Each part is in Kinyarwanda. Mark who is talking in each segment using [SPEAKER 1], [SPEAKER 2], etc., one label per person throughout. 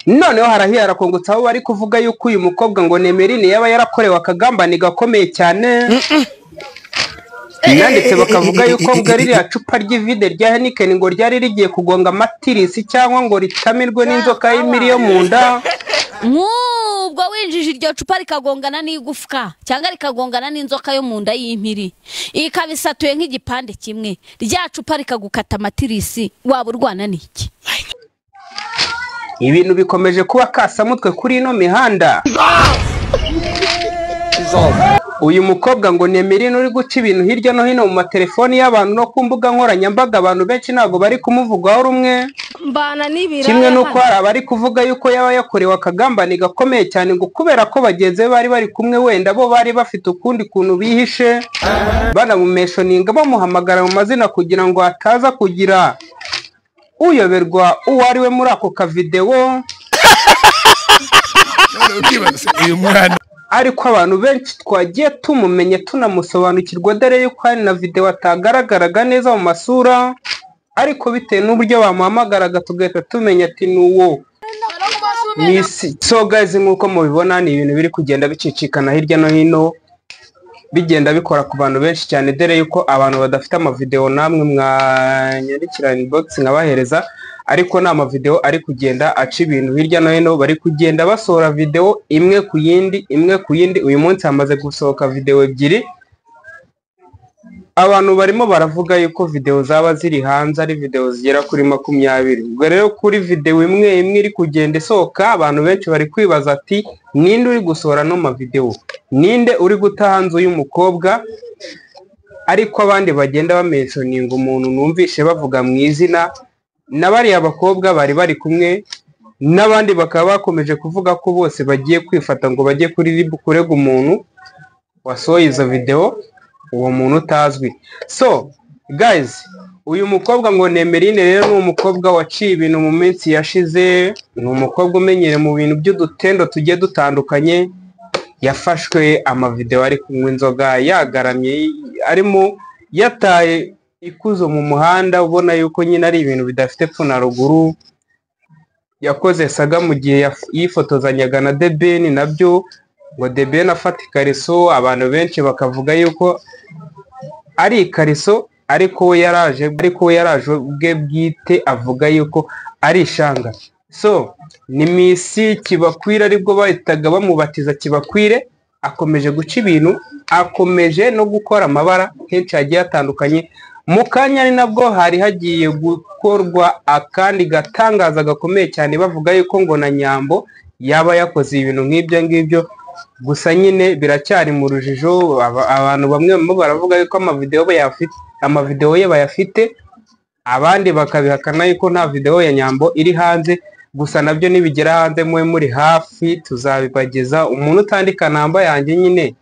[SPEAKER 1] Noneho harahiye harakongotse, aho bari kuvuga yuko uyu mukobwa ngo Nemerine yaba yarakorewe akagambane gakomeye cyane. Nanditse bakavuga yuko ngo ririya cupa ry'ivide rya Heineken ngo ryari rigiye kugonga amatirisi cyangwa ngo ritamirwe n'inzoka y'imiri yo mu nda.
[SPEAKER 2] Nk'ubwo winjije iryo cupa rikagongana n'igufwa cyangwa rikagongana n'inzoka yo mu nda y'impiri, ikaba isatuye nk'igipande kimwe, rya cupa rikagukata amatirisi, waba urwana n'iki?
[SPEAKER 1] Ibintu bikomeje kuba kasamutwe kuri ino mihanda. Uyu mukobwa ngo Nemerine uri guca ibintu hirya no hino mu matelefoni y'abantu no ku mbuga nkoranyambaga, abantu benshi ntabwo bari kumuvugaho rumwe.
[SPEAKER 3] Mbana n'ibiraya
[SPEAKER 1] Kimwe n'uko hari abari kuvuga yuko yaba yakorewe akagambane gakomeye cyane, ngo kubera ko bagenzi be bari bari kumwe wenda bo bari bafite ukundi kuntu bihishe, banamumeshoninga bamuhamagara mu mazina kugira ngo ataza kugira uyoberwa uwo ari we muri ako kavidewo.
[SPEAKER 4] Uyu mwana
[SPEAKER 1] Ariko abantu benshi twagiye tumumenye tunamusobanukirwa, dore yuko hari na videwo atagaragaraga neza mu masura, ariko bitewe n'uburyo bamuhamagaraga tugahita tumenya ati ni uwo Miss. So guys, nk'uko mubibona ni ibintu biri kugenda bicicikana hirya no hino, bigenda bikora ku bantu benshi cyane, dore yuko abantu badafite amavideo namwe mwanyandikira inbox nkabahereza, ariko ni amavideo ari kugenda aca ibintu hirya no hino, bari kugenda basohora video imwe ku yindi, imwe ku yindi. Uyu munsi hamaze gusohoka video ebyiri. Abantu barimo baravuga yuko video zaba ziri hanze ari video zigera kuri 20. Ubwo rero kuri video imwe imwe iri kugenda isohoka, abantu benshi bari kwibaza ati ninde uri gusohora no mavideo, ninde uri guta hanze uyu mukobwa? Ariko abandi bagenda bamenshoninga umuntu numvishe bavuga mu izina, na bariya bakobwa bari bari kumwe n'abandi bakaba bakomeje kuvuga ko bose bagiye kwifata ngo bajye kuri RIB kurega umuntu wasohoye izo video, uwo muntu utazwi. So guys, uyu mukobwa ngo Nemerine rero ni umukobwa waciye ibintu mu minsi yashize, ni umukobwa umenyere mu bintu by'udutendo tugiye dutandukanye. Yafashwe amavideo ari kunywa inzoga yagaramye, arimo yataye ikuzo mu muhanda, ubona yuko nyine ari ibintu bidafite epfo na ruguru. Yakoze saga mu gihe yifotozanyaga na The Ben, nabyo ngo The Ben afata ikariso, abantu benshi bakavuga yuko ari ikariso, ariko we yaraje, ariko we yaraje ubwe bwite avuga yuko ari ishanga. So ni Miss Kibakwire, aribwo bahitaga bamubatiza Kibakwire. Akomeje guca ibintu, akomeje no gukora amabara henshi hagiye hatandukanye. Mu kanya ari nabwo hari hagiye gukorwa akandi gatangaza gakomeye cyane, bavuga yuko ngo na Nyambo yaba yakoze ibintu nk'ibyo ngibyo. Gusa nyine biracyari mu rujijo, abantu bamwe barimo baravuga yuko amavideo ye bayafite, abandi bakabihakana yuko nta video ya Nyambo iri hanze. Gusa nabyo nibigera hanze mube muri hafi tuzabibageza. Umuntu utandika namba yanjye nyine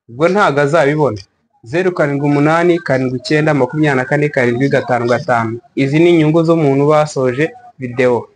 [SPEAKER 1] ubwo ntago azabibona. 0 7 8 7 9 24 7 5 5. Izi ni inyungu z'umuntu basoje video.